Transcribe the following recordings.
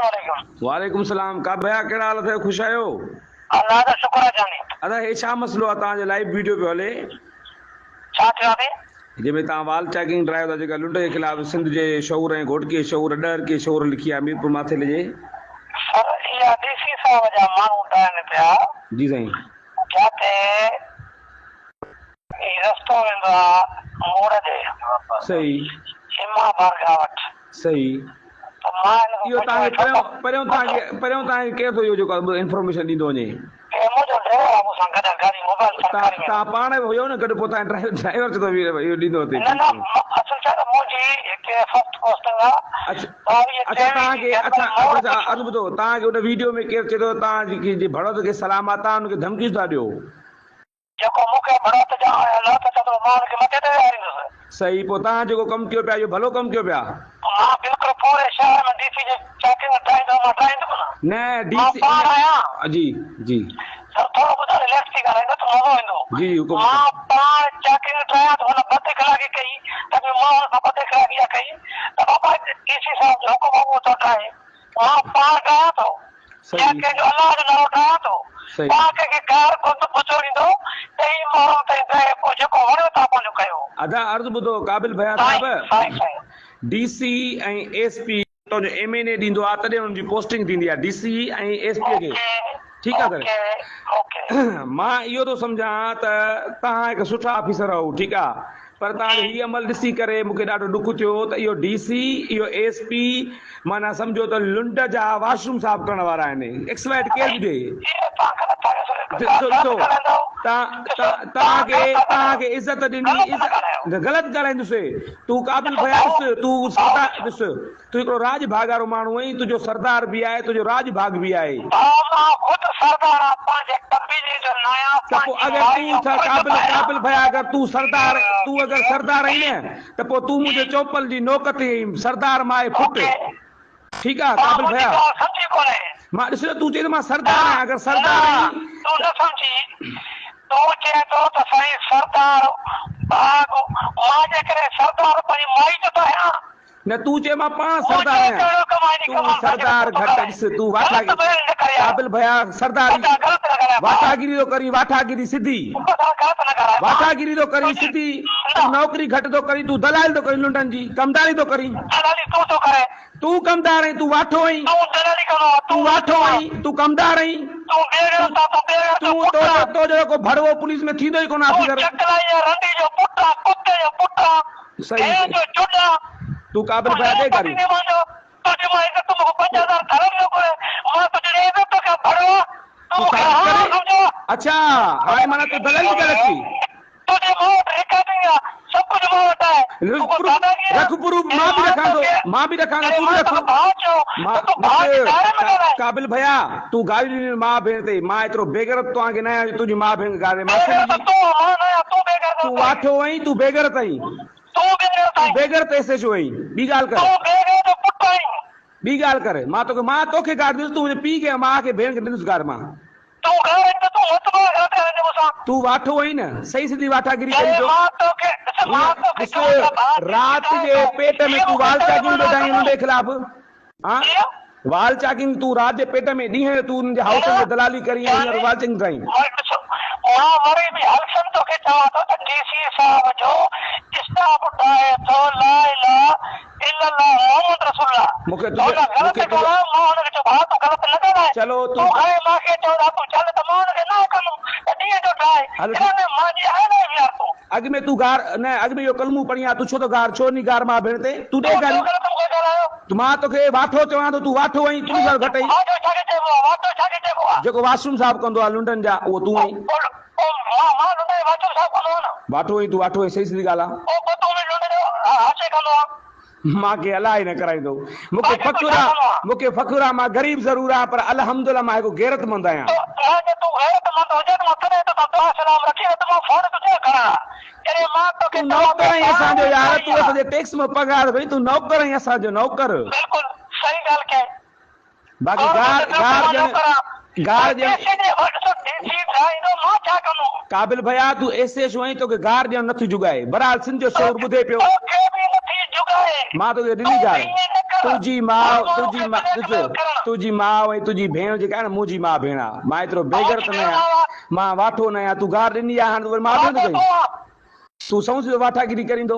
السلام عليڪم. وعليڪم السلام ڪا ڀيا ڪهڙا حال اٿئي خوش آهيو. الله جو شڪر آ جاني. ادا هي ڇا مسئلو آ توهان جو لائيو ويڊيو پيو هلي. ڇا ٿيو آ ڀي. جنهن ۾ توهان وال چاڪنگ ڊرائيو ٿا جيڪا لنڊ جي خلاف سنڌ جي شعور ۽ گهوٽڪي جي شعور ڏهرڪي شعور لکي آ ميرپور ماٿيلي جي. سر اها ڊي سي صاحب جا ماڻهو ڊاهن پيا. جي سائين. جاتي هي رستو ويندو آ موڙ ڏي. صحيح. اما بارگاھ وٽ. صحيح. ته مان هن کان اهو پڇيو توهان کي ڇو ته پريون پريون توهان کي پريون توهان کي ڪير ٿو اهو جيڪو انفارميشن ڏيندو وڃي. هي منهنجو ڊرائيور آ مون سان گڏ آ گاڏي موبائل سرڪاري ۾ توهان پاڻ به هيو نه گڏ پوء توهان جو ڊرائيور ڇو ٿو اهو ڏيندو اٿئي. نه نه اصل ڇا ته منهنجي هتي فرسٽ پوسٽنگ آ اڇا ٻاويهه اڇا ٽيويهه توهان جي کي جنرل اڇا مون وٽ اڇا پڇو. عرض ٻڌو توهان کي ان ويڊيو ۾ ڪير چئي ٿو ته توهان جي ڀڙوت کي سلام آ توهان ان کي ڌمڪيون ٿا ڏيو. جيڪو مون کي ڀڙوت جا ۽ لات چوندو مان ان کي مٿي تي ويهاريندس. صحيح پوء توهان جيڪو ڪم ڪيو پيا اهو ڀلو ڪم ڪيو پيا. مان بلڪل پوري شهر ۾ ڊي سي جي چاڪري ۾ ڊاهيندو مان ڊاهيندم نه. نه ڊي مان سي پاڻ آهيان. جي جي. سر ٿورو ٻڌو رليڪس ٿي ڳالهائيندو ته مزو ايندو. جي جي حڪم حڪم. مان پاڻ چاڪري ۾ ڊاهيان ته هن بد اخلاقي ڪئي ته به مان هن سان بد اخلاقي اها ڪئي ته بابا ڊي سي صاحب جو حڪم هو اهو ٿو ڊاهي. مان پاڻ ڊاهيان ٿو. يا صحيح. ڪنهن جو الله جو نالو ڊاهيان ٿو. صحيح. توهان ڪنهن کي گار گند ٻڌو ڏيندو ته هي محرم تائين ڊاهي پوء جيڪو وڻيو توهان پنهنجو ڪيو. ادا عرض ٻڌو قابل ڀيا سائين صاحب سائين سائين. ڊي سي ۽ ايس پي تنهنجو ايم اين اي ڏيندو آ تڏهن انهن جي پوسٽنگ ٿيندي آ ڊي سي ۽ ايس پي کي اوڪي ٺيڪ آ سر اوڪي اوڪي. مان اهو ٿو سمجهان ته توهان هڪ سٺا آفيسر آهو ٺيڪ آ پر توهان جو جي. هي عمل ڏسي ڪري مون کي ڏاڍو ڏک ٿيو ته اهو ڊي سي اهو ايس پي معنيٰ سمجهو ته لنڊ جا واش روم صاف ڪرڻ وارا آهن ايڪس وائي ڪير به ڏي اهو توهان غلط ٿا ڪيو ڏسو غلط ڏسو ڳالهائيندؤ توهان ڏسو توهان توهان کي غلط ٿا توهان ڳالهايو کي عزت ڏني غلط نه ڳالهايو غلط ڳالهائيندس تون قابل ڏسو ڀيا ڀائو ڏس تون ڀائو سردار ڏسو ڏس تون هڪڙو راڄ ڀاڳ وارو ماڻهو آهين تنهنجو سردار به آهي تنهنجو راڄ ڀاڳ به آهي. ڀاء مان خود سردار آهيان پنهنجي قبيلي جو ناهيان ته پوء پنهنجي اگر مائي تون جو ڇا مرد قابل آهيان. قابل ڀيا اگر تون سردار تون اگر سردار آهين نه ته پوء تون منهنجي چوپل جي نوڪ تي آهين سردار مان آهي ڦٽ اوڪي ٺيڪ آهي تان قابل منهنجي ڀيا. ڳالهه سمجهي ڪونهي. مان ڏس نه تون چئين ته مان سردار نه آهيان اگر نه سردار آهين تون ته. نه سمجهي تون چئين ٿو ته سائين سردار ڀاڳ مان جيڪڏهن سردار پنهنجي مائي جو ته آهيان. نه تون چئه مان پاڻ سردار آهيان تون سردار گهٽ ڏس تون واٺا قابل ڀيا سرداري واٺاگيري ٿو ڪرين واٺاگيري سڌي واٺاگيري ٿو ڪرين سڌي تون نوڪري گهٽ ٿو ڪرين تون دلالي ٿو ڪرين لنڊن جي ڪمداري ٿو ڪرين تون ڪمدار آهين تون واٺو آهين تون واٺو آهين تون ڪمدار آهين تون تو جهڙو ڪو ڀڙوو پوليس ۾ ٿيندو ئي ڪونه آفيسر صحيح تون قابل ڀيا ڏي گاريون. تون ثابت ڪري اڇا هاڻي معنيٰ تون دلالي ٿي ڪرين اچي. رک پروف مان به رکان ٿو مان به رکان ٿو تون به رک مان قابل ڀيا تون گاريون ڏنيون ماء ڀيڻ تي مان ايترو بيغيرت توهان کي ناهيان جو تنهنجي ماء ڀيڻ کي گاري مان سمجهي تون واٺو آهين تون بيغيرت آهين. تون بيغيرت ايس ايڇ او آهين. ٻي ڳالهه ڪر. ٻي ڳالهه ڪر. مان توکي مان توکي گار ڏيندس تون منهنجي پيء کي ۽ ماء کي ڀيڻ کي ڏيندس گار مان. تون واٺو آهين نه. صحيح سڌي واٺاگيري ڪرين ٿو. ڏس رات جي پيٽ ۾ تون وال چاڪيون پيو ٺاهين انهن جي خلاف. ها وال چاڪنگ تون رات جي پيٽ ۾ ڏينهن جو تون انهن جي هائوسن ۾ دلالي ڪرين ۽ هينئر وال چاڪنگ ٺاهين. ڏسو مان وري به هلسن توکي چوان ٿو ته ڊي سي صاحب جو اسٽاف ٺاهي ٿو لا اله الا الله محمد رسول الله مون کي هن تنهنجو مون غلط کي تنهنجو ڳالهايو مان هن کي چيو ڀاء تون غلط نه ڳالهاء چلو تون تون کڻي مان کي چئو ته تون چل ته مان هن کي نه ڪندم ته ڏينهن جو ٺاهي هل ان ۾ مانجي آهي نه يار تون. اڳ ۾ تون گار نه اڳ ۾ اهو ڪلمون پڙهين ها تون ڇو ٿو گار ڇو ڏني گار ماء ڀيڻ تي تون ڏي تون ڇو گاريون غلط مون کي ڳالهايو. مان توکي واٺو چوان ٿو تون واٺو آهين پوليس وارو گهٽ آهين. واٺو ڇا کي چئبو آهي واٺو ڇا کي چئبو آهي. جيڪو واش روم صاف ڪندو آهي لنڊن جا اهو تون آهين. او مان مان لنڊن جي واش روم صاف ڪندو آهيان نه. واٺو آهين تون واٺو آهين صحيح سڌي ڳالهه آهي. او پوء تون به لنڊن جو هاشي ڪندو آهين. مان کي الله ئي نه ڪرائيندو. مون کي فخر آ مون کي فخر آ مان غريب ضرور آهيان پر الحمدلله مان هڪ غيرت مند آهيان. نه جي تون غيرت مند هجين ته مان تڏهن توسان دعا سلام رکي ها ته مان فون تنهنجا کڻان ها جڏهن مان توکي تون چوان نوڪر ته آهين ڀاء اسان جو مون يار کڻي تون آ. اسان جي ٽيڪس مان پگهار ٿو کڻين تون نوڪر آهين اسان جو نوڪر. بلڪل صحيح ڳالهه ڪئي. باقي گار گار ڏيڻ گار ڏيڻ. قابل ڀيا تون ايس ايڇ او آهين توکي گار ڏيڻ نٿي جڳائي بھرحال سنڌ جو شعور ٻڌي پيو مان توکي ڏني گار. تنهنجي ماء تنهنجي ماء ڏس تنهنجي ماء ۽ تنهنجي ڀيڻ جيڪا آهي نه منهنجي ماء ڀيڻ آ مان ايترو بيغيرت نه آهيان مان واٺو نه آهيان تون گار ڏني آ هاڻ تون وري ماء ڀيڻ ٿو ڪرين تون سنئون سڌو واٺاگيري ڪريندو.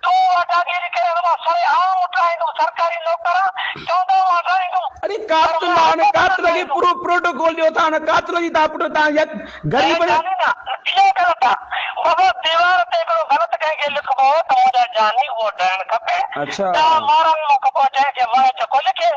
تون واٺاگيري ڪرين ته مان سري عام اٽرائيندم سرڪاري نوڪر آ چوندو مان اٽرائيندم اڙي پر قاتل مان آ ان حڪم نه قاتل کي ٺاهيندم. پورو پروٽوڪول ڏيو ٿا ان قاتل جي تان پٽ تان يڪ غريب اڙي جاني نه اهو غلط آ بابا ديوار تي هڪڙو غلط ڪنهن کي لکبو ته منهنجا جاني اهو ڊهڻ کپي اڇا. ڏاه مارن مان کپو جنهن کي وڻي جيڪو لکي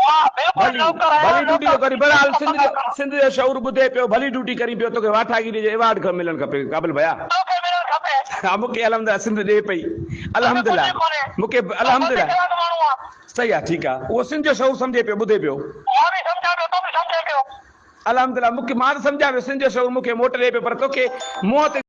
مان بلڪل ڀلي نوڪر ڀلي آهيان ڊيوٽي نوڪر ٿو ڪرين بهرحال جيڪو سنڌ جو پگهار کڻان. سنڌ جو شعور ٻڌي پيو ڀلي ڊيوٽي ڪرين پيو توکي واٺاگيري جو ايوارڊ کان ملڻ کپي قابل ڀيا. توکي ملڻ کپي. ها مونکي الحمدلله سنڌ ڏي پئي توکي الحمدلله ڪجهه ڪونهي مونکي تون الحمدلله بداخلاق ماڻهو آن. صحيح آ ٺيڪ آ اهو سنڌ جو شعور سمجهي پيو ٻڌي پيو. مان به سمجهان پيو تون به سمجهين پيو. الحمدلله مونکي مان ته سمجهان پيو سنڌ جو شعور مونکي موٽ ڏي پيو پر توکي منهن تي.